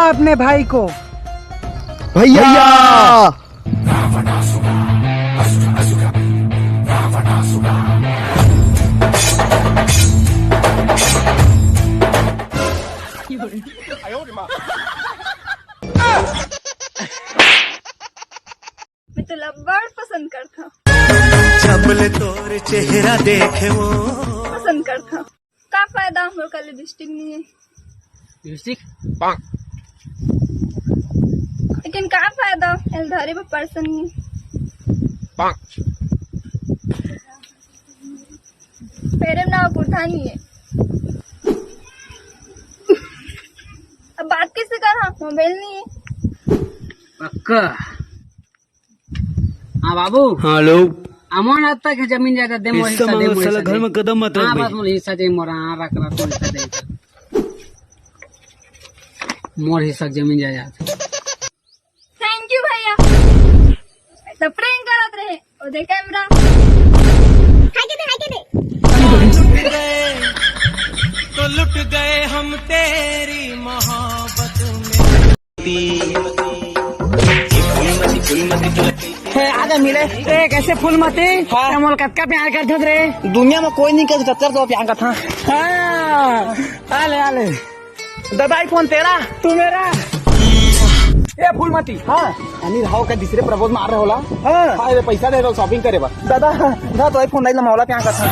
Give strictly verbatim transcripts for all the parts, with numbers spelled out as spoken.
अपने भाई को। भैया। मैं तोला बड़ पसंद करथव। जब ले तोर चेहरा देखे वो। पसंद करथव। का फायदा मोर का लिपस्टिक नहीं है? लिपस्टिक? लेकिन का फायदा, एल धरे बर पर्सन नहीं। फेरे में ना बुढ़ा नहीं है। अब बात कैसे कर, हाँ, मोबाइल नहीं है। पक्का। हाँ बाबू। हाँ, हेलो। अमन आज तक जमीन जायदाद दे, मोर हिस्सा दे, मोर हिस्सा दे। घर में कदम मत रख हाँ, भाई। बस मोर हिस्सा दे, मोर, हाँ, रख, रख, मोर हिस्सा दे। मोर हिस्सा जमीन जायदाद। Thank you भैया। ऐसा prank करत रहे। ओ दे कैमरा। हाय के दे, हाय के दे। तो लुट गए हम तेरी मोहब्बत में। हे, आजा मिले। ए, कैसे फूलमती? हाँ। ते मोला कतका प्यार करथस रे? दुनिया में कोई नहीं कर सकता तो प्यार करता। हाँ, आले, आले। दादा, iPhone तेरा, तू मेरा। ए, फूलमती। हाँ। अनिल हाव का दूसरे propose मार रहे होला। हाँ। हाँ, ये पैसा दे दो shopping करे बर। दादा, दा तो iPhone नहीं ला, मोला प्यार करता।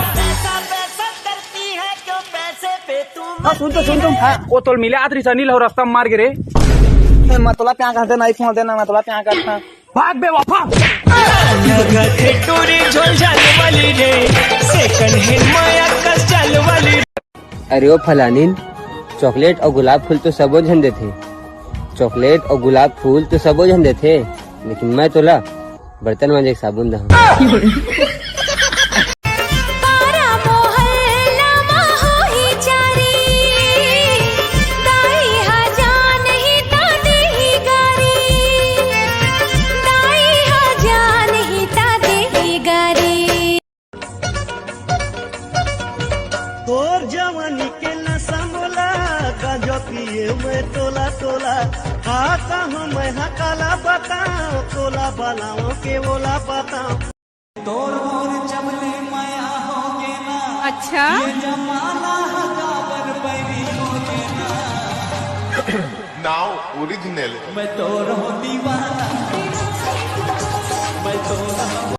हाँ, सुन तो, सुन तो। हाँ, वो तोल मिले आत रहिस अनिल हो रास्ता में मार गिरे। ए, मैं तोला प्यार करते ना, iPhone देना, मैं तोला प्यार करता। भाग बेवफा। लगा थे टूरी झोल झाल वाली रे, second hand माया कस चाल वाली। अरे ओ फलानिन, चॉकलेट अउ गुलाब फूल तो सबो झन देथे, चॉकलेट अउ गुलाब फूल तो सबो झन देथे, लेकिन मैं तोला बर्तन मांजे के साबुन दहूं। पारा मोहल्ला मा होही चारी, दाई हा जान ही ता देही गारी, दाई हा जान ही ता देही गारी। तोर जवानी के नशा मोला, गांजा पिए मैं तोला तोला। खाता हूँ मैं हाँ काला बताओ, तोला बलाओ के ओला बताओ। तोर मोर जब ले माया होगे ना, अच्छा। ये जमाना हा काबर बैरी होगे ना। Now original। मैं तोर हो दीवाना, मैं तोर हो